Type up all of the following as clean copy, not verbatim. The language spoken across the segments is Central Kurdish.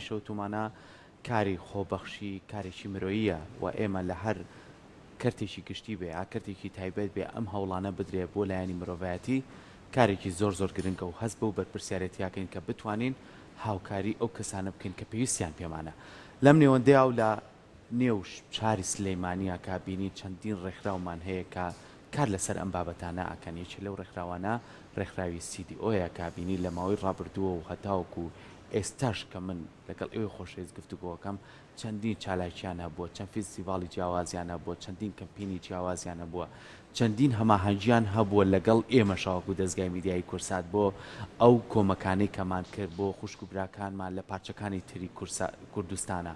هەمیشە وتومانە کاری خۆبەخشی کارێکی مرۆییە و ئێمە لە هەر کەرتێکی گشتی بێ یا کەرتێکی تایبەت بێ ئەم هەوڵانە بدرێ بۆ لایەنی مرۆڤایەتی کارێکی زۆر زۆر گرنگە و هەست بەو بەرپرسیارێتیاکەین کە بتوانین هاوکاری ئەو کەسانە بکەین کە پێویستیان پێمانە لەم نێوەندەیا و لە نێو شاری سلیمانیا کە بینی چەندین ڕێکخراومان هەیە کە کار لەسەر ئەم بابەتانە ئەکەن یەکێ لەو ڕێکخراوانە ڕێکخراوی CDO یە کە بینی لە ماوەی ڕابردووە و هەتاوەکو ئێستاش کە من لەگەڵ ئێوەی خۆشەویست گفتوگۆکەم چەندین چالاکیان هەبووە، چەند فیستیڤاڵی جیاوازیان هەبووە، چەندین کەمپینی جیاوازیان هەبووە، چەندین هەماهەنگیان هەبووە لەگەڵ ئێمەشا وەکو دەزگای میدیایی کورسات بۆ ئەو کۆمەکانەی کەمان کرد بۆ خوشک و براکانمان لە پارچەکانی تری کوردستانا.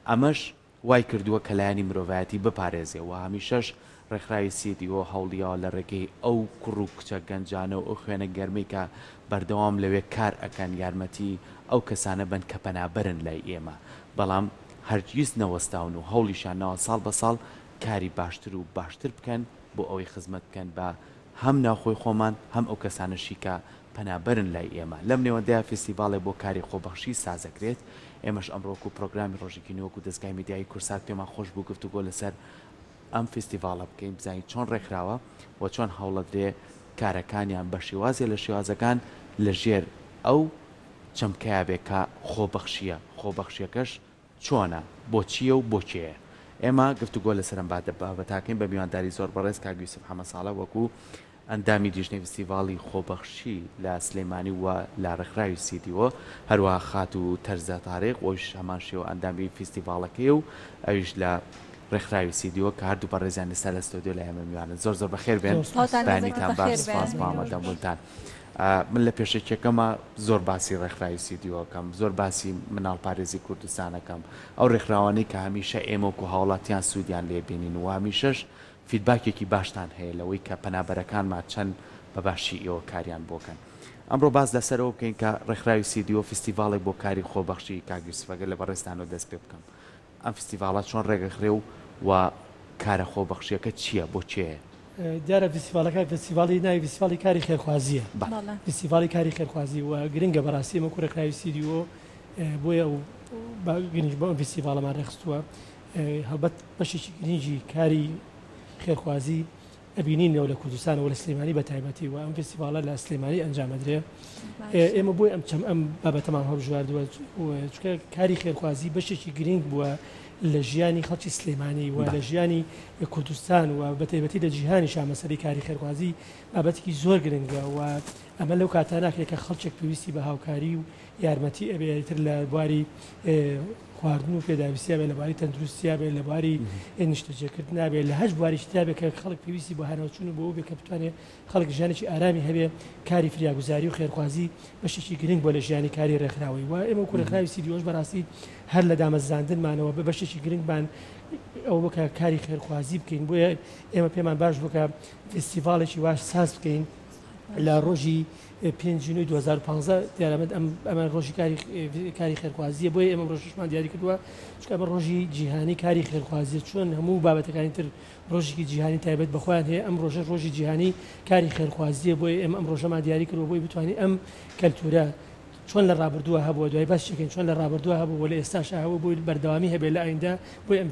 ئەمەش وای کردووە کە لایەنی مرۆڤایەتی بپارێزێ و هەمیشەش ڕێکخراوی CDO هەوڵیاوە لە ڕێگەی ئەو کوڕ و کچە گەنجانە و ئەو خوێنە گەرمەی کە بەردەوام لەوێ کار ئەکەن یارمەتی ئەو کەسانە بەن کە پەنابەرن لای ئێمە بەڵام هەرگیز نەوەستاون و هەوڵیشیان ناوە ساڵ بە ساڵ کاری باشتر و باشتر بکەن بۆ ئەوەی خزمەت بکەن بە هەم ناوخۆی خۆمان هەم ئەو کەسانەشی کە پەنابەرن لای ئێمە. لەم نێوەندەیا فیستیڤاڵێ بۆ کاری خۆبەخشی سازەکرێت. ئێمەش ئەمڕۆ وەکو پرۆگرامی ڕۆژێکی نوێ وەکو دەزگای میدیایی کورسات پێمان خۆش بوو گفتوگۆ لەسەر ئەم فیستیڤاڵە بکەین بزانین چۆن ڕێکخراوە و چۆن هەوڵەدرێ کارەکانیان بە شێوازێ لە شێوازەکان لە ژێر ئەو چەمکەیا بێ کە خۆبەخشییە، خۆبەخشییەکەش چۆنە، بۆ چییە و بۆ کێیە؟ ئێمە گفتوگۆ لەسەر ئەم بابەتاکەین بە میوانداری زۆر بەڕێز کاک یوسف حەمەساڵە وەکو ئەندامی لیژنەی فستیڤاڵی خۆبەخشی لە سلێمانی و لە ڕێکخراوی CDO، هەروەها خاتوو تەرزە تاریق ئەویش هەمان شێوە ئەندامی فیستیڤاڵەکەیە و ئەویش لە ڕێکخراوی CDO کە هەردوو بەڕێزیان ئێستا لە ستۆدیۆ لای ئێمە میوانن. زۆر زۆر بەخێر بێن. بەیانیتان باش. سپاس بۆ ئامادەبوونتان. من لە پێشەکیەکەما زۆر باسی ڕێکخراوی CDO ئەکەم، زۆر باسی مناڵپارێزی کوردستان ئەکەم، ئەو ڕێکخراوانەی کە هەمیشە ئێمە وەکو هاوڵاتیان سوودیان لێ بینین و هەمیشەش فیدباکێکی باشتان هەیە لەوەی کە پەنابەرەکانمان چەند بە باشی ئێوە کاریان بۆ کەن. ئەمڕۆ باس لەسەر ئەوە بکەین کە ڕێکخراوی CDO فیستیڤاڵێک بۆ کاری خۆبەخشی کاک یوسف ئەگەر لە بەڕێزتانەوە دەست پێ بکەم ئەم فیستیڤاڵە چۆن ڕێکئەخرێ و و کارە خۆبەخشیەکە چیە بۆ کێیە؟ دیارە فیستیڤاڵەکە فیستیڤاڵی ناوی فیستیڤاڵی کاری خێرخوازیە فیستیڤاڵی کاری خێرخوازی و گرنگە بەڕاستی ئێمە وەکو ڕێکخراوی CDO بۆیە ئەو گرنگی بۆ ئەم فیستیڤاڵەمان ڕێکخستووە هەڵبەت بەشێکی گرنگی کاری خێرخوازی ئەبینینەوە لە کوردستانەوە لە سلێمانی بە تایبەتی و ئەم فستیڤاڵە لە سلێمانی ئەنجام ئەدرێ ئێمە بۆی ئەم چەم ئەم بابەتەمان هەڵبژاردووە چونکە کاری خێرخوازی بەشێکی گرنگ بووە لە ژیانی خەڵکی سلێمانی و لە ژیانی کوردستان و بە تایبەتی لە جیهانی شامەسەری کاری خێرخوازی بابەتێکی زۆر گرنگە و ئەمە لەو کاتە ناکرێت کە خەڵکێک پێویستی بە هاوکاری و یارمەتی ئەبێ ئیتر لە بواری خواردن و پێداویستیا بێ لە بواری تەندروستیا بێ لە بواری نیشتەجێکردنا بێ لە هەر بوارێکی ترا بێ کە خەڵک پێویستی بۆ هاناوچوون و بۆ بێ کە بتوانێ خەڵک ژیانێکی ئارامی هەبێ کاری فریاگوزاری و خێرخوازی بەشێکی گرنگ بووە لە ژیانی کاری ڕێکخراوەی و ئێمە وەکو ڕێکخراوی CDO ش بەڕاستی هەر لە دامەزراندنمانەوە بە بەشێکی گرنگمان ئەوە بوو کە کاری خێرخوازی بکەین بۆیە ئێمە پێمان باش بوو کە فێستیڤاڵێکی واش ساز بکەین لە ڕۆژی پێنجی نۆی 2015 دیارە ئەمە ئەمە ڕۆژی کاری کاری خێرخوازیە بۆیە ئێمە ڕۆژشمان دیاری کردووە چونکە ئەمە ڕۆژی جیهانی کاری خێرخوازیە چۆن هەموو بابەتەکانی تر ڕۆژێکی جیهانی تایبەت بە خۆیان هەیە ئەم ڕۆژە ڕۆژی جیهانی کاری خێرخوازیە بۆیە ئێمە ئەم ڕۆژەمان دیاری کردووە بۆی بتوانین ئەم کەلتورە چۆن لە ڕابردووە هەبووە دوای باسی چەکەین چۆن لە ڕابردووە هەبوو و لە ئێستاشا هەبوو بۆی بەردەوامی هەبێت لە ئایندە بۆی ئەم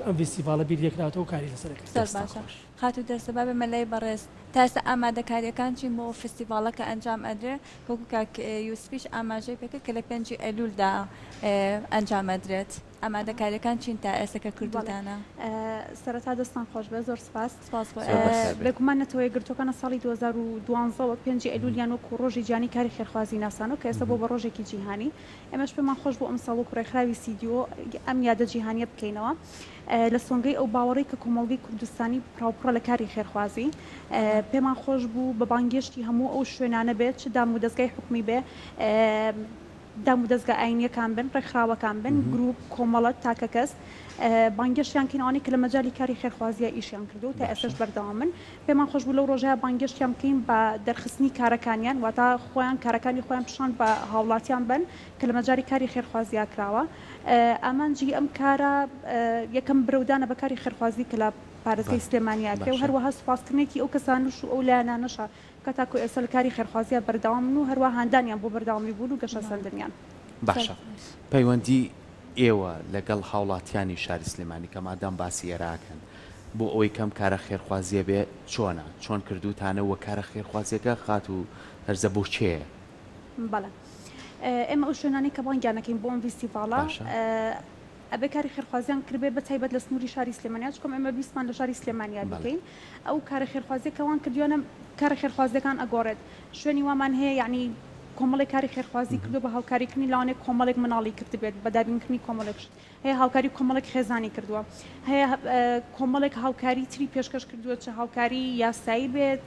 ئەم فیستیڤاڵە بیر لێکراوەتەوە و کاری لەسەر ئەکرێت. زۆر باشە خاتوو دەستە با بێمە لای بەڕێز تا ئێستا ئامادەکاریەکان چین بۆ ئەو فستیڤاڵە کە ئەنجام ئەدرێ وەکو کاک یوسفیش ئاماژەی پێکرد کە لە پێنجی ئەیلولدا ئەنجام ئەدرێت ئامادەکاریەکان چین تا ئێستا کە کردوتانە؟ سەرەتا دەستان خۆش بێت زۆر سپاس. سپاس بۆ ئێوە. بێگومان نەتەوە یەکگرتووەکان لە ساڵی 2012 وە پێنجی ئەیلولیان وەکو ڕۆژی جیهانی کاری خێرخوازی ناسانەوە کە ئێستا بووە بە ڕۆژێکی جیهانی ئێمەش پێمان خۆش بوو ئەمساڵ وەکو ڕێکخراوی CDO ئەم یادە جیهانیە بکەینەوە لە سۆنگەی ئەو باوەڕەی کە کۆمەڵگەی کوردستانی پڕاوپڕە لە کاری خێرخوازی، پێمان خۆش بوو بە بانگێشتی هەموو ئەو شوێنانە بێت، چ دامودەزگای حکومی بێ، دامودەزگا ئاینییەکان بن، ڕێکخراوەکان بن، گروپ، کۆمەڵە، تاکەکەس، بانگێشتیان کەین، ئەوانەی کە لە مەجالی کاری خێرخوازییا ئیشیان کردووە و تا ئێستەش بەردەوامن. پێمان خۆش بوو لەو ڕۆژەیا بانگێشتیان بکەین بە دەرخستنی کارەکانیان، واتا خۆیان کارەکانی خۆیان پیشان بە هاوڵاتیان بەن کە لە مەجالی کاری خێرخوازییا کراوە. ئامانجی ئەم کارە یەکەم برەودانە بە کاری خێرخوازی کە لە پارێزگای سلێمانی ئەکرێ و هەروەها سوپاسکردنێکی ئەو کەسانەش و ئەو لایەنانەشە کە تاکو ئێستا لە کاری خێرخوازییا بەردەوامن و هەروەها هاندانیان بۆ بەردەوامی بوون و گەشەسەندنیان. باشە پەیوەندی ئێوە لەگەڵ هاوڵاتیانی شاری سلێمانی کە مادام باسی ئێرە ئەکەن بۆ ئەوەی کەم کارە خێرخوازیە بێ چۆنە؟ چۆن کردوتانە وە کارە خێرخوازیەکە خاتوو هەرزە بۆ کێیە؟ بەڵێ ئێمە ئەو شوێنانەی کە بانگیان ئەکەین بۆ ئەم ڤیستیڤاڵە ئەبێ کاری خێرخوازیان کردبێ بە تایبەت لە سنووری شاری سلێمانیا چونکە ئێمە ویستمان لە شاری سلێمانیا بیکەین ئەو کارە خێرخوازیە کە وان کردویانە کارە خێرخوازیەکان ئەگۆڕێت شوێنی وامان هەیە یعنی کۆمەڵێک کاری خێرخوازی کردو بە هاوکاریکردنی لەوانەیە کۆمەڵێک مناڵی کردبێت بە دابینکردنی کۆمەڵێک شت هەیە هاوکاری کۆمەڵێک خێزانی کردووە هەیە کۆمەڵێک هاوکاری تری پێشکەش کردووە چ هاوکاری یاسایی بێت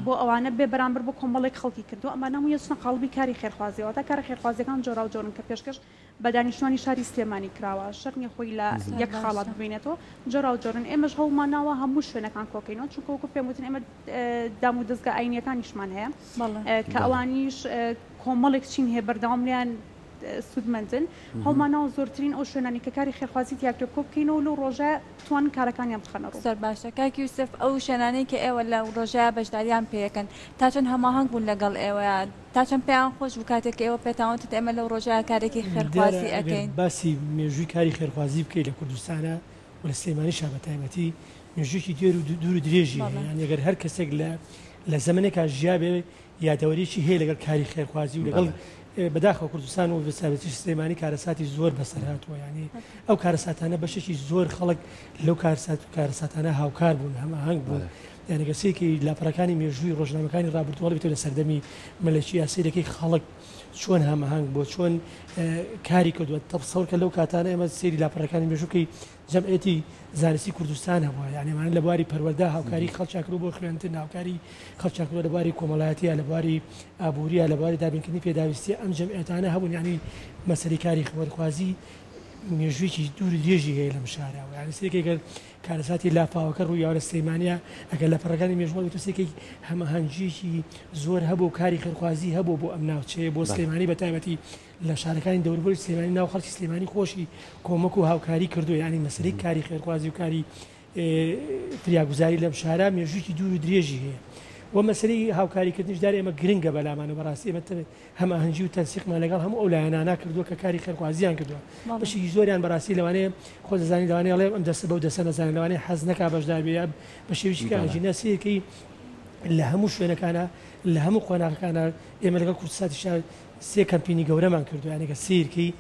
بۆ ئەوانە بێ بەرامبەر بۆ کۆمەڵێک خەڵکی کردووە ئەمانە هەمووی ئەچنە قاڵبی کاری خێرخوازیەوە تا کارە خێرخوازیەکان جۆراوجۆرن کە پێشکەش بە دانیشتوانی شاری سلێمانی کراوە، شەرت نیە خۆی لە یەک خاڵا ببینێتەوە، جۆراوجۆرن، ئێمەش هەوڵمان ناوە هەموو شوێنەکان کۆکەینەوە، چونکە وەکو پێم وتن ئێمە دام و دەزگا ئاینیەکانیشمان هەیە کە ئەوانیش کۆمەڵێک چین هەیە بەردەوام لێیان سوودمەندن، هەوڵمان ناوە زۆرترین ئەو شوێنانەی کە کاری خێرخوازی تیا کرێ کۆبکەینەوە و لەو ڕۆژە بتوانن کارەکانیان بخەنە ڕوو. زۆر باشە کاک یوسف ئەو شوێنانەی کە ئێوە لەو ڕۆژەیا بەشداریان پێ ئەکەن تا چەند هەماهەنگ بوون لەگەڵ ئێوەیا؟ تا چەند پێیان خۆش بوو کاتێک کە ئێوە پێتان وتت ئێمە لەو ڕۆژەیا کارێکی دیارە خێرخوازی ئەگەر ئەکەین؟ باسی مێژووی کاری خێرخوازی بکەی لە کوردستانا و لە سلێمانیشا بە تایبەتی مێژوویەکی دێر و دوور و درێژی هەیە بەڵێ. یانی ئەگەر هەر کەسێک لە لە زەمەنێکا ژیابێ یادەوەریی هەیە لەگەڵ کاری خێرخوازی و لەگەڵ بەداخەوە کوردستان و بەتایبەتیش سلێمانی کارەساتی زۆر بەسەر هاتووە یانی ئەو کارەساتانە بەشێکی زۆر خەڵک لەو کارسات و کارەساتانە هاوکار بوون هەماهەنگ بوون یانی گەر سەیرکەی لاپەڕەکانی مێژووی ڕۆژنامەکانی ڕابردوو هەڵبێتەوە لە سەردەمی مەلەکی یا سەیرەکەی خەڵک چۆن هەماهەنگ بووە چۆن کاری کردووە تەسەور کە لەو کاتانە ئێمە سەیری لاپەڕەکانی مێژوو بکەی جەمعیەتی زانستی کوردستان هەبووە یانی ئەمانە لە بواری پەروەردە هاوکاری خەڵکیان کردووە بۆ خوێندن هاوکاری خەڵکیان کردووە لە بواری کۆمەڵایەتیە لە بواری ئابووریە لە بواری دابینکردنی پێداویستیە ئەم جەمعیەتانە هەبوون یانی مەسەلەی کاری خێرخوازی مێژوویەکی دوور و درێژی هەیە لەم شارە و یانی سەیرکەی گەر کارەساتی لافاوەکە ڕوویاوە لە سلێمانیا ئەگەر لە پەڕەکانی مێژوو هەڵبێت و سەیرکەی هەماهەنگییەکی زۆر هەبوو و کاری خێرخوازی هەبوو بۆ ئەم ناوچەیە بۆ سلێمانی بە تایبەتی لە شارەکانی دەوروبەری سلێمانی ناو خەڵکی سلێمانی خۆشی کۆمەک و هاوکاری کردووە یانی مەسەلەی کاری خێرخوازی و کاری فریاگوزاری لەم شارە مێژوویەکی دوور و درێژی هەیە و مەسەلەی هاوکاریکردنیش دار ئێمە گرنگە بەلامانەوە بەڕاستی ئێمە هەماهەنگی و تەنسیقمان لەگەڵ هەموو ئەو لایەنانە کردووە کە کاری خێرخوازیان کردووە بەشێکی زۆریان بەڕاستی لەوانەیە خۆ دەزانی لەوانەیە ئەڵێ ئەم دەستە بەو دەستە نەزانێت لەوانەیە حەز نەکا بەشدار بێ یا بە شێوەیەکی کە ئەگینا سەیرکەی لە هەموو شوێنەکانە لە هەموو قۆناغەکانە ئێمە لەگەڵ کوردساتیشا سێ کەمپینی گەورەمان کردووە یانی کە سەیرکەی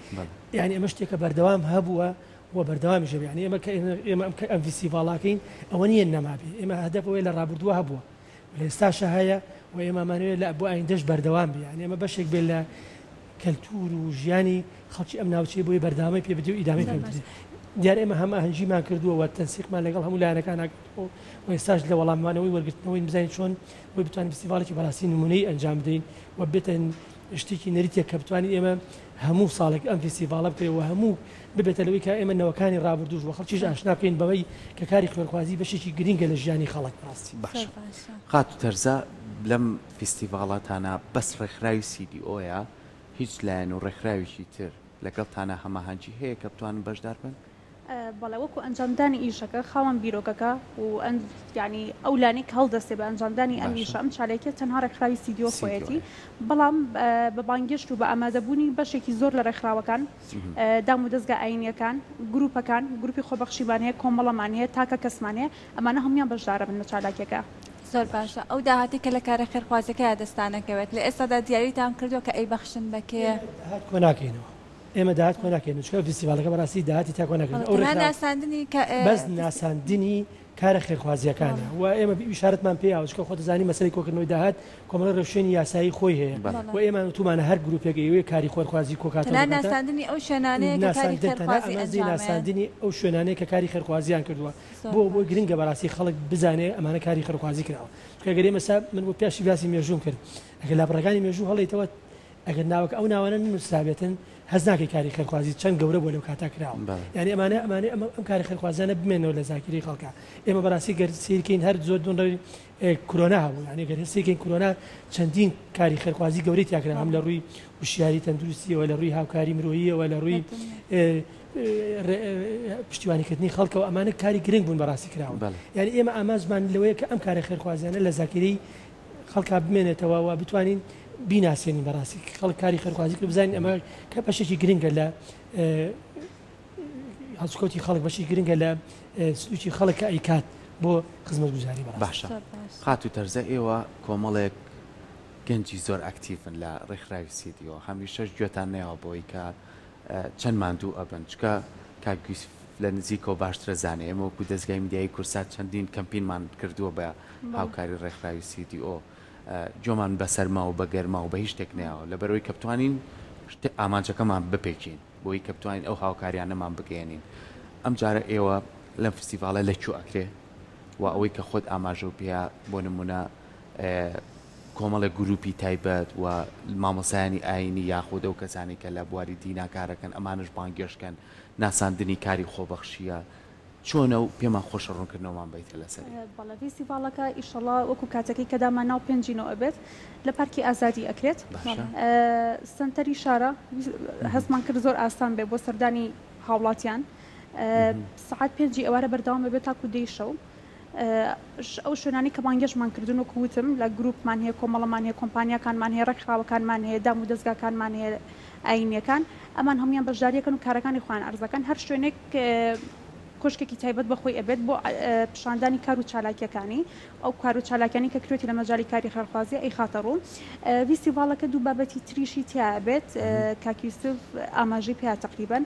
یانی ئەمە شتێکە بەردەوام هەبووە و بەردەوامیش هەبێ یانی ئێمە کە ئێمە ئەم ئەم فیستیڤاڵاکەین ئەوە نییە نەمابێ ئێمە هەدەف ئەوەیە لە ڕابردووە هەبووە لە ئێستاشا هەیە و ئێمە ئەمانەوێت لە بۆ ئایندەش بەردەوام بێ یانی ئەمە بەشێک بێت لە کەلتوور و ژیانی خەڵکی ئەم ناوچەیە بۆیە بەردەوامەی پێ بدرێ و ئیدامەی پێ بدرێ دیارە ئێمە هەماهەنگیمان کردووە و تەنسیقمان لەگەڵ هەموو لایەنەکانا کردووە و ئێستاش لە وەڵامدانەوەی وەرگرتنەوەین بزانین چۆن بۆی بتوانین فیستیڤاڵێکی بەڕاستی نموونەیی ئەنجام بدەین و ببێتە شتێکی نەریتێک کە بتوانین ئێمە هەموو ساڵێک ئەم فیستیڤاڵە بکرێت و هەموو ببێتە لەوەی کە ئێمە نەوەکانی ڕابردووش و خەڵکیش ئاشنا بکەین بەوەی کە کاری خوێنخوازی بەشێکی گرینگە لە ژیانی خەڵک بەڕاستی. باشە خاتوو تەرزە لەم فیستیڤاڵەتانە بەس ڕێکخراوی سی دی ئۆیە هیچ لایەن و ڕێکخراوێکی تر لەگەڵتانە هەماهەنگی هەیە کە بتوانن بەشدار بن؟ بەڵێ وەکو ئەنجامدانی ئیشەکە خاوەن بیرۆکەکە و یانی ئەو لایەنەی کە هەڵدەستێ بە ئەنجامدانی ئەم ئیشە ئەم چالاکیە تەنها ڕێکخراوی سیدیۆ خۆیەتی بەڵام بە بانگێشت و بە ئامادەبوونی بەشێکی زۆر لە ڕێکخراوەکان دام و دەزگا ئاینیەکان گروپەکان گروپی خۆبەخشیمان هەیە کۆمەڵەمان هەیە تاکە کەسمان هەیە ئەمانە هەموویان بەشدارەبن لە چالاکیەکە. زۆر باشە ئەو داهاتەی کە لە کارە خێرخوازیەکەیا دەستان ئەکەوێت لە ئێستادا دیاریتان کردووە کە ئەیبەخشن بە کێ؟ داهات کۆناکەینەوە ئێمە داهات کۆ ناکەین چونکە فیستیڤاڵەکە بەڕاستی داهاتی تا کۆ ناکەین ئەو تەنها ناساندنی کە بەس ناساندنی کارە خێرخوازییەکانە و ئێمە ئیشارەتمان پێ یاوە چونکە خۆت دەزانی مەسەلەی کۆکردنەوەی داهات کۆمەڵی ڕێوشوێنی یاسایی خۆی هەیە و ئێمە وتومانە هەر گروپێک ئەیەوێ کاری خۆرخوازی کۆکاتەوە تەنها ناساندنی ئەو شوێنانەیە کە کاری خێرخوازی ئەنجامەیەن ناساندنی ئەو شوێنانەیە کە کاری خێرخوازیان کردووە بۆ بۆ گرنگە بەڕاستی خەڵک بزانێ ئەمانە کاری خێرخوازی کراوە چونکە گەر ئێمە سا من بۆ پێشی باسی مێژووم کرد ئەگەر لاپەڕەکانی مێژوو هەڵیتەوە ئەگەر ناوەکە ئەو ناوانە نەنووسرابێتن هەست ناکەی کاری خێرخوازی چەند گەورە بووە لەو کاتە کراوە یانی ئەمانە ئەمانە ئەم ئەم کاری خێرخوازیانە بمێنەوە لە زاکیرەی خەڵکا ئێمە بەڕاستی گەر سەیرکەین هەر زۆر دوون ڕێ کۆرۆنا هەبوو یانی گەر سەیرکەین کۆرۆنا چەندین کاری خێرخوازی گەورەی تیا کرا هەم لە ڕووی وشیاری تەندروستیەوە لە ڕووی هاوکاری مرۆییەوە لە ڕووی پشتیوانیکردنی خەڵکەوە ئەمانە کاری گرنگ بوون بەڕاستی کراون یانی ئێمە ئامانجمان لەوەیە کە ئەم کارە خێرخوازیانە لە زاکیرەی خەڵکا بمێنێتەوە و بتوانین بیناسێنین بەڕاستی خەڵک کاری خێرخوازی کرد بزانین ئەمە کە بەشێکی گرنگە لە هەڵسوکەوتی خەڵک بەشی گرنگە لە سلوکی خەڵک کە ئەیکات بۆ خزمەتگوزاری بەڕاستی. باشە خاتوو تەرزە ئێوە کۆمەڵێک گەنجی زۆر ئەکتیڤن لە ڕێکخراوی CDO هەمیشەش گوێتان نەیاوە بەوەی کە چەند ماندوو ئەبن چکە کاک یوسف لە نزیکەوە باشترە زانێ ئێمە وەکو دەزگای میدیایی کورسات چەندین کەمپینمان کردووە بە هاوکاری ڕێکخراوی CDO گوێمان بە سەرما و بە گەرما و بە هیچ شتێک نەیاوە لەبەرئەوەی کە بتوانین ئامانجەکەمان بپێکین بۆی کە بتوانین ئەو هاوکاریانەمان بگەیەنین. ئەم جارە ئێوە لەم فستیڤاڵە لە کوێ ئەکرێ و ئەوەی کە خۆت ئاماژەو پێیا بۆ نمونە کۆمەڵێک گروپی تایبەت و مامۆسایانی ئاینی یاخود ئەو کەسانی کە لە بواری دینا کارەکەن ئەمانەش بانگێشکەن ناساندنی کاری خۆبەخشیە چۆنە و پێمان خۆشە ڕوونکردنەوەمان بەیتە لەسەری. بەڵێ ڤیستیڤاڵەکە ئیشەڵا وەکو کاتەکەی کە دامان ناو پێنجی نۆ ئەبێت لە پارکی ئازادی ئەکرێت باشە. سەنتەری شارە هەستمان کرد زۆر ئاسان بێ بۆ سەردانی هاوڵاتیان سەعات پێنجی ئێوارە بەردەوام ئەبێت تاکو دەی شەو ئەو شوێنانەی کە بانگێشتمان کردوون وەکو وتم لە گروپمان هەیە کۆمەڵەمان هەیە کۆمپانیاکانمان هەیە ڕێکخراوەکانمان هەیە دام و دەزگاکانمان هەیە ئایینیەکان ئەمان هەموویان بەشداریەکەن و کارەکانی خۆیان عەرزەکەن هەر شوێنێک کۆشکێکی تایبەت بە خۆی ئەبێت بۆ پیشاندانی کار و چالاکیەکانی ئەو کار و چالاکیانی کە کرێتی لە مەجالی کاری خێرخوازی ئەیخاتە ڕوو ڤیستیڤاڵەکە دوو بابەتی تریشی تیا ئەبێت کاک یوسف ئاماژەی پێیا تەقریبەن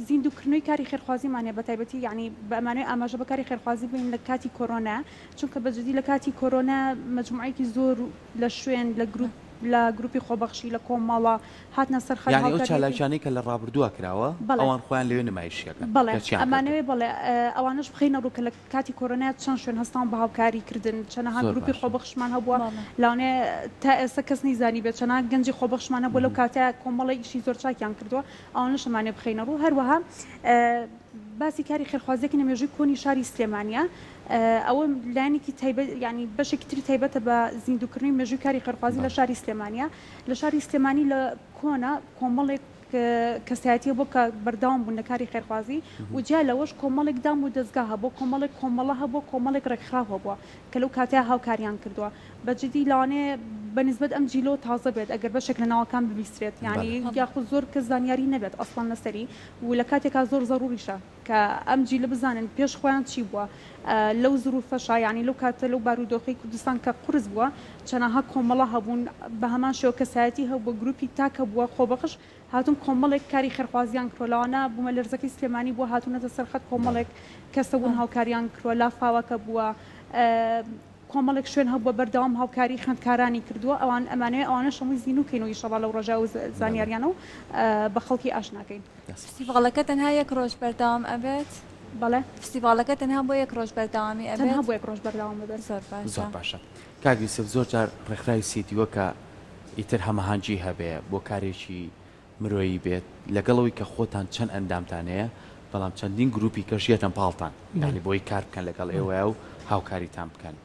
زیندووکردنەوەی کاری خێرخوازیمان هەیە بەتایبەتی یانی بە ئەمانەوێ ئاماژە بە کاری خێرخوازی بکەین لە کاتی کۆرۆنا چونکە بە جدی لە کاتی کۆرۆنا مەجموعەیەکی زۆر لە شوێن لە گروپ لە گروپی خۆبەخشی لە کۆمەڵە هاتنە سەر خەت یانی ئەو هاوکاریەکەی چالاکیانەی کە لە ڕابردووە کراوە بەڵێ ئەوان خۆیان لەوێ نمایشی ئەکەن بەڵێ کە چیان کردووە. ئەمانەوێ بەڵێ ئەوانەش بخەینە ڕوو کە لە کاتی کۆرۆنا چەند شوێن هەستاون بە هاوکاری کردن چەنەها زۆر گروپی باشە. خۆبەخشمان هەبووە بەڵێ. لەوانەیە تا ئێستا کەس نەیزانیبێت چەنەها گەنجی خۆبەخشمان هەبووە لەو کاتە کۆمەڵێک ئیشی زۆر چاکیان کردووە ئەوانەش ئەمانەوێ بخەینە ڕوو هەروەها باسی کاری خێرخوازیەکی لە مێژووی کۆنی شاری سلێمانیە ئەوە لایەنێکی تایبەت یانی بەشێکی تری تایبەتە بە زیندووکردنەوەی مێژووی کاری خێرخوازی لە شاری سلێمانیە لە شاری سلێمانی لە کۆنە کۆمەڵێک کەسایەتی هەبووە کە بەردەوام بوون لە کاری خێرخوازی و جیا لەوەش کۆمەڵێک دام و دەزگا هەبووە کۆمەڵێک کۆمەڵە هەبووە کۆمەڵێک ڕێکخراو هەبووە کە لەو کاتەیا هاوکاریان کردووە بە جدی لەوانەیە بە نیسبەت ئەم جیلەوە تازە بێت ئەگەر بەشێک لە ناوەکان ببیسترێت یانی یاخود زۆر کەس زانیاری نەبێت ئەسڵەن لەسەری و لە کاتێکا زۆر زەروریشە کە ئەم جیلە بزانن پێش خۆیان چی بووە لەو زروفەشا یانی لەو کاتە لەو بارودۆخەی کوردستان کە قورس بووە چەنەها کۆمەڵە هەبوون بە هەمان شێوە کەسایەتی هەبووە گروپی تاک هەبووە خۆبەخش هاتوون کۆمەڵێک کاری خێرخوازیان کروە لەوانە بومەلەرزەکەی سلێمانی بووە هاتوونەتە سەر خەت کۆمەڵێک کەس هەبوون هاوکاریان کروە لافاوەکە بووە کۆمەڵێک شوێن هەبووە بەردەوام هاوکاری خوێندکارانی کردووە ئەوان ئەمانەوێ ئەوانەش هەمووی زینوو کەین و ئیشەڵا لەو ڕۆژە ئەو زانیاریانە و بە خەڵکی ئاشناکەین. فستیڤاڵەکە تەنها یەک ڕۆژ بەردەوام ئەبێت؟ بەڵێ. فستیڤاڵەکە تەنها بۆ یەک ڕۆژ بەردەوامی ئەبێت؟ تەنها بۆ یەک ڕۆژ بەردەوام ئەبێت. زۆر باشە. زۆر باشە کاک یوسف زۆر جار ڕێکخراوی سیدیوە کە ئیتر هەماهەنگی هەبێ بۆ کارێکی مرۆیی بێت لەگەڵ ئەوەی کە خۆتان چەند ئەندامتان هەیە بەڵام چەندین گروپی کەش یەتەن پاڵتان یانی بۆی کار بکەن لەگەڵ ئێوەیا و هاوکاریتان بکەن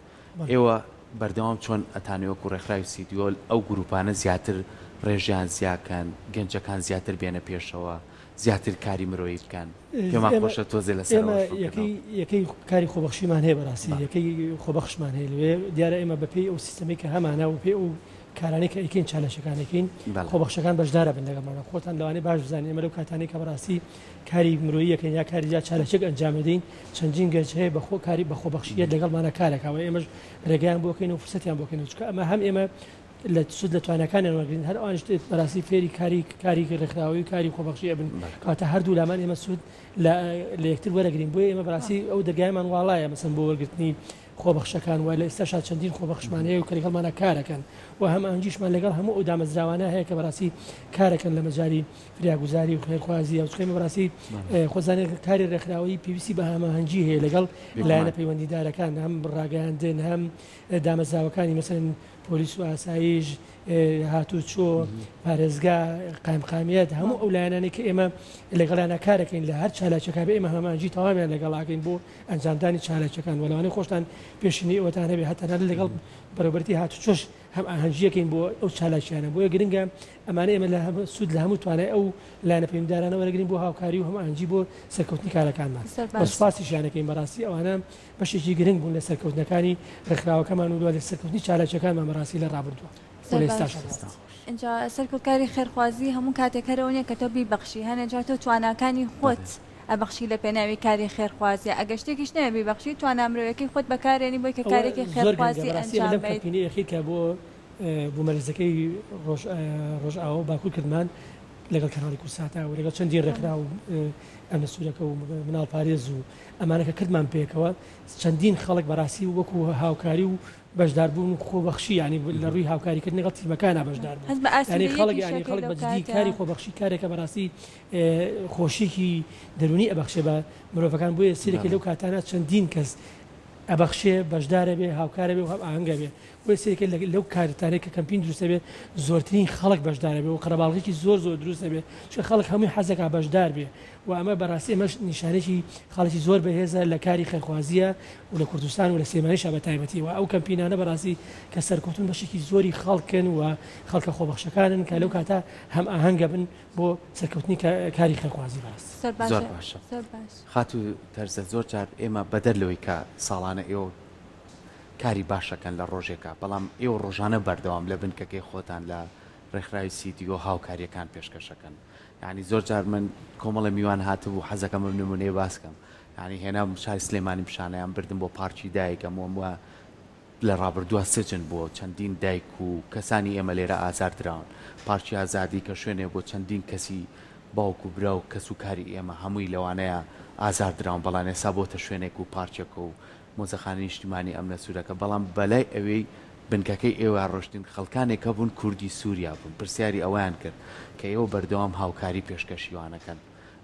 ئێوە بەردەوام چۆن ئەتانەوێ وەکو ڕێکخراوی سیدیۆل ئەو گروپانە زیاتر ڕێژەیان زیاکەن گەنجەکان زیاتر بێنە پێشەوە زیاتر کاری مرۆیی بکەن پێمان خۆشە تۆزێ لەسەر ئێمە یەکەی یەکەی کاری خۆبەخشیمان هەیە بەڕاستی یەکەی خۆبەخشمان هەیە لەوێ دیارە ئێمە بەپێی ئەو سیستەمەی کە هەمانە و پێی ئەو کارانەی کە ئەیکەین چالاکیەکان ئەیکەین خۆبەخشەکان بەشدارە بن لەگەڵمانە خۆتان لەوانەیە باش بزانین ئێمە لەو کاتانەی کە بەڕاستی کاری مرۆیی ئەکەین یا کاری یا چالاکیەک ئەنجام دەدەین چەندین گەنج هەیە بە خۆ کاری بە خۆبەخشیەت لەگەڵمانە کارەکە و ئێمەش ڕێگەیان بۆ کەین و فرسەتیان بۆ کەین چونکە ئەمە هەم ئێمە لە سود لە تواناکانیان وەرگین هەر ئەوانیش بەڕاستی فێری کاری کاری ڕێکخراوەیی و کاری خۆبەخشی ئەبن کەواتە هەردوو لامان ئێمە سود لە لە یەکتر وەرەگرین بۆیە ئێمە بەڕاستی ئەو دەرگایەمان واڵایە مەسەن بۆ وەرگرتنی خۆبەخشەکان و لە ئێستاشا چەندین خۆبەخشمان هەیە و کە لەگەڵمانا کارەکەن و هەماهەنگیشمان لەگەڵ هەموو ئەو دامەزراوانە هەیە کە بەڕاستی کارەکەن لە مەجالی فریاگوزاری و خێرخوازی و چونکە ئێمە بەڕاستی خۆزانێ کاری ڕێکخراوەیی پێویستی بە هەماهەنگی هەیە لەگەڵ لایەنە پەیوەندیدارەکان هەم ڕاگەیاندن هەم دامەزراوەکانی مەسەلەن پۆلیس و ئاسایش، هاتوچۆ، پارێزگا، قایمقامیەت، هەموو ئەو لایەنانەی کە ئێمە لەگەڵیانە کارەکەین لە هەر چالاکیەکە بێ ئێمە هەماهەنگی تەواویان لەگەڵ ئەکەین بۆ ئەنجامدانی چالاکیەکان و لەوانەیە خۆشتان پێشینەی ئەوەتان هەبێ هەتا تەنانەت لەگەڵ بەڕێوەبەرێتی هاتوچۆش هەمئاهەنگیەکەین بۆ ئەو چالاکیانە بۆیە گرنگە ئەمانە ئێمە لە سوود لە هەموو توانای ئەو لایەنە پەیوەندیدارانە وەرەگرین بۆ هاوکاری و هەمئاهەنگی بۆ سەرکەوتنی کارەکانمان و سوپاسیشیان ئەکەین بەڕاستی ئەوانە بەشێکی گرنگ بوون لە سەرکەوتنەکانی ڕێکخراوەکەمان و لە سەرکەوتنی چالاکیەکانمان بەڕاستی لە ڕابردووە. و لە ئێستاشا ڕاستە. ئینجا سەرکۆ کاری خێرخوازی هەموو کاتێک هەر ئەوە نیە کە تۆ بیبەخشی هەنێ جار تۆ تواناکانی خۆت ئەبەخشی لە پێناوی کاری خێرخوازیا ئەگەر شتێکیش نەیە بیبەخشی توانا مرۆیەکەی خۆت بەکارێنی بۆی کە ئەوە کارێکی زۆر گرنگە خێرخوازی بەڕاستی ئێمە ئەنجام لەم بەیت. کەمپینەی ئەخیر کە بۆ بوومەلەرزەکەی ڕۆژ ڕۆژئاوا و باکوور کردمان لەگەڵ کەناڵی کوردساتا و لەگەڵ چەندین ڕێکخراو و ئەمنە سوورەکە و مناڵپارێز و ئەمانە کە کردمان پێکەوە چەندین خەڵک بەڕاستی وەکو هاوکاری و بەشداربوون و خۆبەخشی یانی لە ڕووی هاوکاریکردن لەگەڵ تیمەکانا بەشدار بوون هەست بە یانی خەڵک ئاسوودەییەکیش یانی ئەکەی خەڵک لەو بە جدی کاتە. کاری خۆبەخشی کارێکە بەڕاستی خۆشیەکی دەروونی ئەبەخشێ بە مرۆڤەکان بۆیە سەیرەکەی لەو کاتانە چەندین کەس ئەبەخشێ بەشدارەبێ هاوکارەبێ و هەمئاهەنگەبێ بۆیە سەیرەکەی لەو کارتانەی کە کەمپین دروستەبێ زۆرترین خەڵک بەشدارەبێ و قەرەباڵغێکی زۆر زۆر دروستەبێ چونکە خەڵک هەمووی حەزەکا بەشدار بێ و ئەمە بەڕاستی ئەمەش نیشانەیەکی خاڵێکی زۆر بەهێزە لە کاری خێرخوازییە و لە کوردستان و لە سلێمانیشا بە تایبەتی و ئەو کەمپینانە بەڕاستی کە سەرکەوتوون بەشێکی زۆری خەڵکن و خەڵکە خۆبەخشەکانن کە لەو کاتە هەمئاهەنگە بن بۆ سەرکەوتنی کاری خێرخوازی بەڕاستی. زۆر زۆر باشە باشە زۆر باش. خاتوو تەرزە زۆر جار ئێمە بەدەر لەوەی کە ساڵانە ئێوە کاری باش ئەکەن لە ڕۆژێکا بەڵام ئێوە ڕۆژانە بەردەوام لە بنکەکەی خۆتان لە ڕێکخراوی CDO هاوکاریەکان پێشکەش ئەکەن یانی زۆر جار من کۆمەڵێ میوان هاتبوو حەزەکەم ئەم نمونەیە باس کەم یانی هێنابووم شاری سلێمانی پیشانیان بردم بۆ پارکی دایک ئەم وەم وە لە ڕابردووە سجن بووە چەندین دایک و کەسانی ئێمە لێرە ئازار دراون پارکی ئازادی کە شوێنێ بۆ چەندین کەسی باوک و برا و کەس و کاری ئێمە هەمووی لەوانەیە ئازار دراون بەڵام ئێستا بۆتە شوێنێک و پارکێکە و مۆزەخانەی نیشتیمانی ئەمنە سورەکە بەڵام بەلای ئەوێی بنکەکەی ئێوە ڕۆشتین خەڵکانێک هەبوون کوردی سوریا بوون پرسیاری ئەوەیان کرد کە ئێوە بەردەوام هاوکاری پێشکەشی وانەکەن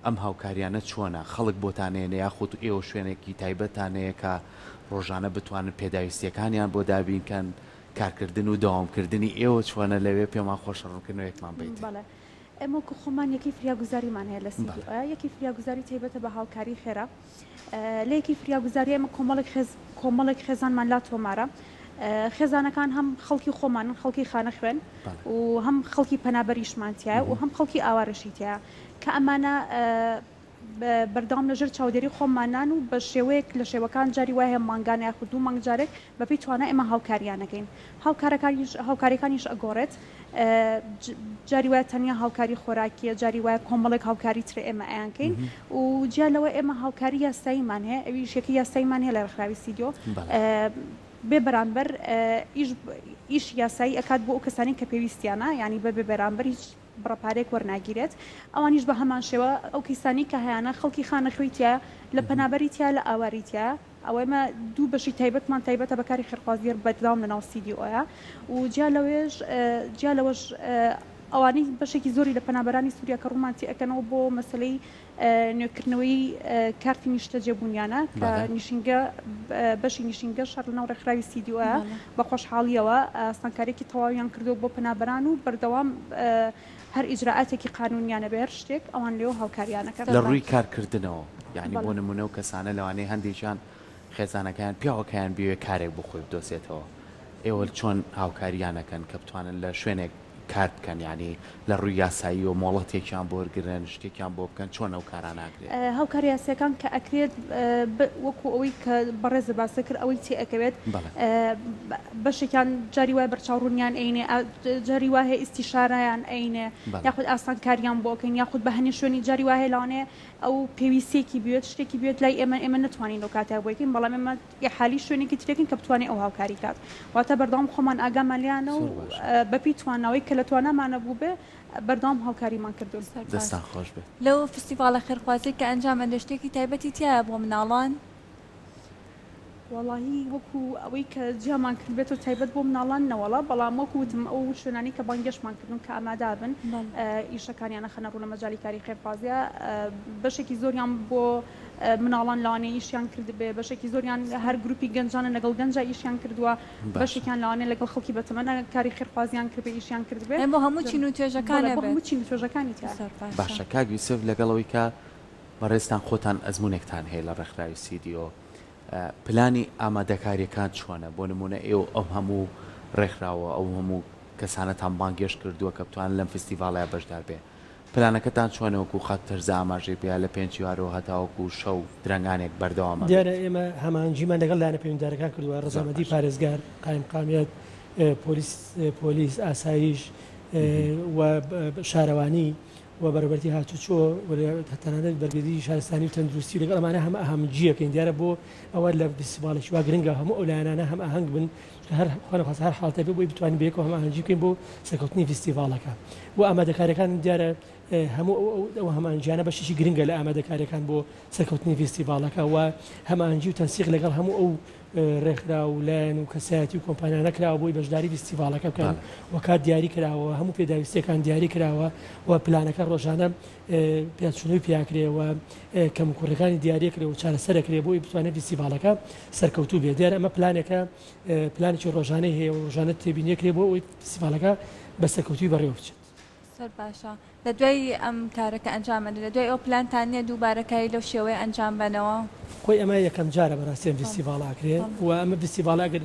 ئەم هاوکاریانە چۆنە خەڵک بۆتان ئێنێ یاخود ئێوە شوێنێکی تایبەتتان هەیە کە ڕۆژانە بتوانن پێداویستیەکانیان بۆ دابین کەن کارکردن و دەوامکردنی ئێوە چۆنە لەوێ پێمان خۆشە ڕوونکردنەوەیەکمان بەیتێ. بەڵێ ئێمە وەکو خۆمان یەکەی فریاگوزاریمان هەیە لە CDO یەکەی فریاگوزاری تایبەتە بە هاوکاری خێرا لە یەکەی فریاگوزاری ئێمە کۆمەڵێک خێز کۆمەڵێک خێزانمان لا تۆمارە خێزانەکان هەم خەڵکی خۆمانن خەڵکی خانە خوێن و هەم خەڵکی پەنابەریشمان تایە و هەم خەڵکی ئاوارەشی تایە کە ئەمانە بەردەوام لەژێر چاودێری خۆمانان و بە شێوەیەک لە شێوەکان جاری وایە مانگانە یاخود دوو مانگ جارێک بەپێی توانا ئێمە هاوکاریان ئەکەین هاوکارەکانیش هاوکاریەکانیش ئەگۆڕێت جاری وایە تەنیا هاوکاری خۆراکیە جاری وایە کۆمەڵێک هاوکاری ترە ئێمە ئەیانکەین و جیا لەوە ئێمە هاوکاری یاساییمان هەیە ئەویش یەکەی یاساییمان هەیە لە ڕێکخراوی سیدیۆ بێ بەرامبەر ئیش ئیش یاسایی ئەکات بۆ ئەو کەسانی کە پێویستیانە یانی بە بێ بەرامبەر هیچ بڕە پارەیەک وەرناگیرێت ئەوانیش بە هەمان شێوە ئەو کەیسانەی کە هەیانە خەڵکی خانەخوێی تیایە لە پەنابەری تیایە لە ئاوارەی تیایە ئەوە ئێمە دوو بەشی تایبەتمان تایبەتە بە کاری خێرخوازی بەردەوام لەناو CDO یە و جیا لەوێش جیا لەوەش ئەوانەی بەشێکی زۆری لە پەنابەرانی سووریا کە ڕوومان تێ ئەکەنەوە بۆ مەسەلەی نوێکردنەوەی کارتی نیشتەجێبوونیانە کە نیشینگە بەشی نیشینگە شەر لەناو ڕێکخراوی CDO یە بە خۆشحاڵیەوە ئاسانکاریەکی تەواویان کردووە بۆ پەنابەران و بەردەوام هەر ئیجرائاتێکی قانونیانە بێ هەر شتێک ئەوان لێوە هاوکاریان ئەکەن. لە ڕووی کارکردنەوە یانی بۆ نموونە ئەو کەسانە لەوانەیە هەندێکیان خێزانەکەیان پیاوەکەیان بیەوێ کارێک بۆ خۆی بدۆزێتەوە ئێوە چۆن هاوکاریان ئەکەن کە بتوانن لە شوێنێک کار بکەن یانی لە ڕووی یاساییەوە مۆڵەتێکیان بۆ وەرگرن شتێکیان بۆ بکەن چۆن ئەو کارانە ئەکرێت؟ هاوکارە یاسایەکان کە ئەکرێت وەکو ئەوەی کە بەڕێزت باست کرد ئەوەی تێ ئەکەوێت بەشێکیان جاری وایە بەرچاوڕوونیان ئەینێ جاری وا هەیە ئیستیشارەیان ئەینێ یاخود ئاسانکاریان بۆ ئەکەین یاخود بە هەنێ شوێنی جاری وا هەیە لەوانەیە ئەو پێویستیەکی بوێت شتێکی بوێت لای ئێمە ئێمە نەتوانین لەو کاتە بۆی کەین بەڵام ئێمە ئیحالی شوێنێکی ترێکین کە بتوانێ ئەو هاوکاری کات واتە بەردەوام خۆمان ئاگامان لێیانە و بەپێی تواناوەی کە لە توانامانە بووبێ بەردەوام هاوکاریمان کردوون. دەستتان خۆش بێت. لەو فستیڤاڵە خێرخوازیەی کە ئەنجام ئەدرێ شتێکی تایبەتی تیایە بۆ مناڵان؟ وەڵاهی وەکو ئەوەی کە جیامان کردبێتەوە تایبەت بۆ مناڵان نەوەڵا بەڵام وەکو وتم ئەو شوێنانەی کە بانگێشتمان کردوون کە ئامادابن ئیشەکانیان ئەخەنە ڕوو لە مەجالی کاری خێرخوازیە بەشێکی زۆریان بۆ مناڵان لەوانەیە ئیشیان کردبێ بەشێکی زۆریان هەر گروپی گەنجانە لەگەڵ گەنجا ئیشیان کردووە بەشێکیان لەوانەیە لەگەڵ خەڵکی بەتەمەنە کاری خێرخوازیان کردبێ ئیشیان کردبێ بۆ هەموو چین و توێژەکان بۆ هەموو چین و توێژەکانی تیایە. باشە کاک یوسف لەگەڵ ئەوەی کە بەڕێزتان خۆتان ئەزموونێکتان هەیە لە ڕێکخراوی CDO پلانی ئامادەکاریەکان چۆنە بۆ نموونە ئێوە ئەم هەموو ڕێکخراوە ئەو هەموو کەسانەتان بانگێشت کردووە کە بتوانن لەم فستیڤاڵەیا بەشدار بێ پلانەکەتان چۆنە وەکو خاتوو تەرزە ئاماژەی پێیا لە پێنچ یارەوە هەتاوەکو شەو درەنگانێک بەردەوام ئەبێت؟ دیارە ئێمە هەماهەنگیمان لەگەڵ لایەنە پەیوەندیدارەکان کردووە، زۆر ڕەزامەندی باشە. پارێزگار، قایمقامیەت، پۆلیس پۆلیس ئاسایش و شارەوانی و بەڕێوەبەرێتی هاتوچۆ و تەنانەت بەرگری شارستانی و تەندروستی و لەگەڵ ئەمانە هەمئاهەنگییەکەین دیارە بۆ ئەوە لە فیستیڤاڵێکی وا گرنگە هەموو ئەو لایەنانە هەمئاهەنگ بن چونکە هەر خوا نەخواستە هەر حاڵەتێک بێ بۆی بتوانین بەیەکەوە هەمئاهەنگی بکەین بۆ سەرکەوتنی فیستیڤاڵەکە بۆ ئامادەکاریەکان دیارە هەموو ئەو هەمئاهەنگیانە بەشێکی گرنگە لە ئامادەکاریەکان بۆ سەرکەوتنی فیستیڤاڵەکە و هەمئاهەنگی و تەنسیق لەگەڵ هەموو ئەو ڕێکخراو و لایەن و کەسایەتی و کۆمپانیانە کراوە بۆی بەشداری فیستیڤاڵەکە بکەن و کات دیاری کراوە هەموو پێداویستیەکان دیاری کراوە و پلانەکە ڕۆژانە پێداچوونەوەی پیاکرێ و کەموکوڕیەکانی دیاریەکرێ و چارەسەرەکرێ بۆی بتوانێت فیستیڤاڵەکە سەرکەوتوو بێت دیارە ئەمە پلانێکە پلانێکی ڕۆژانەی هەیە و ڕۆژانە تێبینیەکرێ بۆ ئەوەی فیستیڤاڵەکە بە سەرکەوتووی بەڕێوە بچێت. زۆر باشە لە دوای ئەم کارە کە ئەنجام ئەدرێ لە دوای ئەوە پلانتان نیە دووبارە کاری لەو شێوەیە ئەنجام بەنەوە؟ خۆی ئەمە یەکەم جارە بەڕاستی ئەم ڤیستیڤاڵە ئەکرێ و ئەمە ڤیستیڤاڵە ئەگەر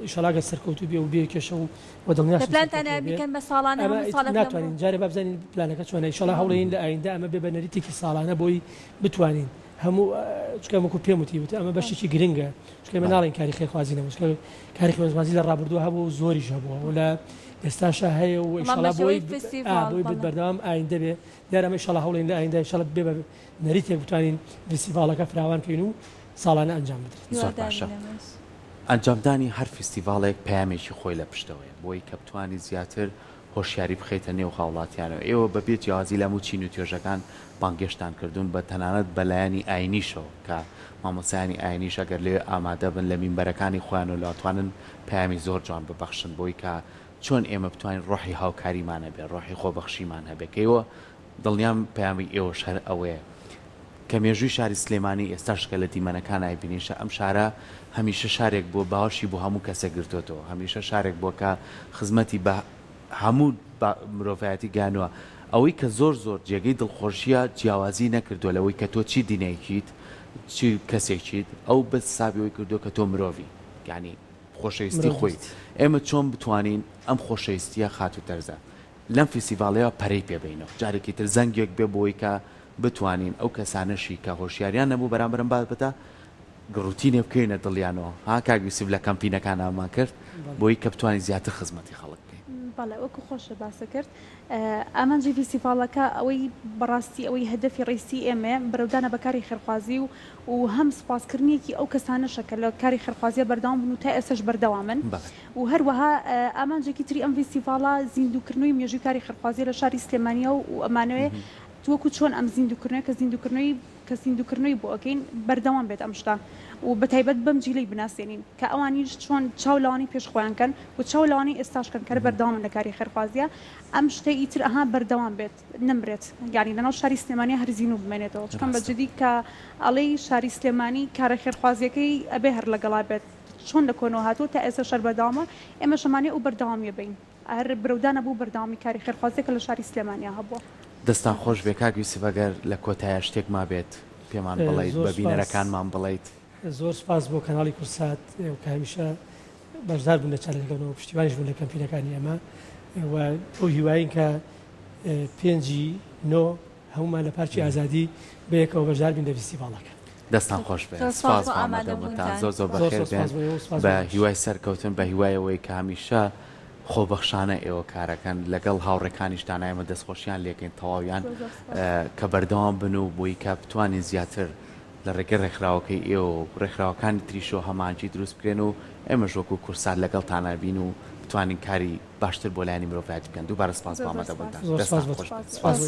ئیشەڵا گەر سەرکەوتوو بێ و بێ کێشە و وە لە دڵنیاشم پلانتانە سەرکەوتوو بێ بیکەن بە ساڵانە ئەمە هەموو ئیتر ساڵێک لەم ناتوانین جارێ با بزانین پلانەکە چۆنە ئیشەڵا هەوڵەین لە ئایندە ئەمە بێ بە نەریتێکی ساڵانە بۆی بتوانین هەموو چونکە وەکو پێم وتی وت ئەمە بەشێکی گرنگە چونکە ئێمە ناڵێین کاری خێرخوازی نەبوو چونکە کاری خێرخوازی لە ڕابردوو هەبوو و زۆریش هەبووە و لە ئێستاشا هەیە و بەڵام بە ئیشەڵا شێوەی بۆی ئا فستیڤاڵ بۆی بەڵێ. بەردەوام ئایندە بێ دیارە ئەمە ئیشەڵا هەوڵین لە ئایندە ئیشەڵا بێ بە نەریتێک بتوانین فستیڤاڵەکە فراوان کەین و ساڵانە ئەنجام بدرێت. زۆر باشە هیوادارین ئێمەش. ئەنجامدانی هەر فیستیڤاڵێک پەیامێکی خۆی لە پشتەوەیە بۆی کە بتوانی زیاتر هۆشیاری بخەیتە نێو هاوڵاتیانەوە، ئێوە بە بێ جیاوازی لە هەموو چین و توێژەکان بانگهێشتان کردوون بە تەنانەت بە لایەنی ئاینیشەوە کە مامۆستایانی ئاینیش ئەگەر لەوێ ئامادە بن لە مینبەرەکانی خۆیانەوە لەواتوانن پەیامی زۆر جوان ببەخشن بۆی کە چۆن ئێمە بتوانین ڕۆحی هاوکاریمان هەبێ ڕۆحی خۆبەخشیمان هەبێ کە ئێوە دڵنیام پەیامی ئێوەش هەر ئەوەیە کە مێژووی شاری سلێمانی ئێستاش کە لە دیمەنەکان ئایبینین ئەم شارە هەمیشە شارێک بووە باوەشی بۆ هەموو کەسێک گرتۆتەوە هەمیشە شارێک بووە کە خزمەتی بە هەموو مرۆڤایەتی گەیاندووە ئەوەی کە زۆر زۆر جێگەی دڵخۆشیە جیاوازی نەکردووە لەوەی کە تۆ چی دینێکیت چی کەسێکیت ئەو بەس حسابی ئەوەی کردووە کە تۆ مرۆڤی یانی خۆشەویستی خۆی ئێمە چۆن بتوانین ئەم خۆشەویستیە خاتوو تەرزە لەم فیستیڤاڵەوە پەرەی پێ بەینەوە جارێکی تر زەنگێک بێ بۆی کە بتوانین ئەو کەسانەشی کە هۆشیاریان نەبوو بەرامبەر ئەم بابەتە گڕوتینێ بکەوینە دڵیانەوە ها کاک یوسف لە کەمپینەکانامان کرد بۆی کە بتوانین زیاتر خزمەتی خەڵک بکەین. بەڵێ وەکو خۆشت باست کرد ئامانجی فیستیڤاڵەکە ئەوەی بەڕاستی ئەوەی هەدەفی ڕەئیسی ئێمەیە برەودانە بە کاری خێرخوازی و و هەم سوپاسکردنێکی ئەو کەسانەشە کە لە کاری خێرخوازیە بەردەوام بوون و تا ئێستاش بەردەوامن و هەروەها ئامانجێکی تری ئەم ڤیستیڤاڵە زیندووکردنەوەی مێژووی کاری خێرخوازیە لە شاری سلێمانیە و ئەمانەوێ وەکو چۆن ئەم زیندووکردنەوە کە زیندووکردنەوەی کە زیندووکردنەوەی بۆ ئەکەین بەردەوام بێت ئەم شتە و بەتایبەت بەم جیلەی بناسێنین کە ئەوانیش چۆن چاو لەوانەی پێش خۆیان کەن و چاو لەوانەی ئێستاش کەن کە بەردەوامن لە کاری خێرخوازیە ئەم شتەی ئیتر ئەها بەردەوام بێت. نەمرێت یانی لەناو شاری سلێمانی هەر زینوو بمێنێتەوە چونکە بە جدی کە ئەڵێی شاری سلێمانی کارە خێرخوازیەکەی ئەبێ هەر لەگەڵا بێت چۆن لە کۆنەوە هاتووە تا ئێستاش هەر بەردەوامە ئێمەش ئەمانەوێ ئەو بەردەوامیە بین هەر برەودانە بۆ بەردەوامی کاری خێرخوازیە کە لە شاری سلێمانیا هەبووە. دەستان خۆش بێ کاک یوسف ئەگەر لە کۆتایا شتێک مابێت پێمان بڵێیت زۆر بە سوپاس. بینەرەکانمان بڵێیت. زۆر سوپاس بۆ کەناڵی کوردسات کە هەمیشە بەشدار بوون لە چالاکیەکان و پشتیوانیش بوون لە کەمپینەکانی ئێمە و بەو هیوایین کە پێنجی نۆ هەموومان لە پارکی ئازادی بەیەکەوە بەشدار بین لە فیستیڤاڵەکە. دەستان خۆش بێت سپاس بۆ ئامادەبوونتان زۆر زۆر بەخێر بێن بە هیوای سەرکەوتن بە هیوای ئەوەی کە هەمیشە خۆبەخشانە ئێوە کارەکەن لەگەڵ هاوڕێکانیشتان ئێمە دەستخۆشیان لێکەین تەواویان کە بەردەوام بن و بۆی کە بتوانین زیاتر لە ڕێگەی ڕێکخراوەکەی ئێوە و ڕێکخراوەکانی تریشەوە هەماهەنگی دروست بکرێن و ئێمەش وەکو کوردسات لەگەڵتانا بین و بتوانین کاری باشتر بۆ لایەنی مرۆڤایەتی بکەن. دووبارە سپاس بۆ ئامادەبوونتان. دەستتان خۆش بێت. سپاس.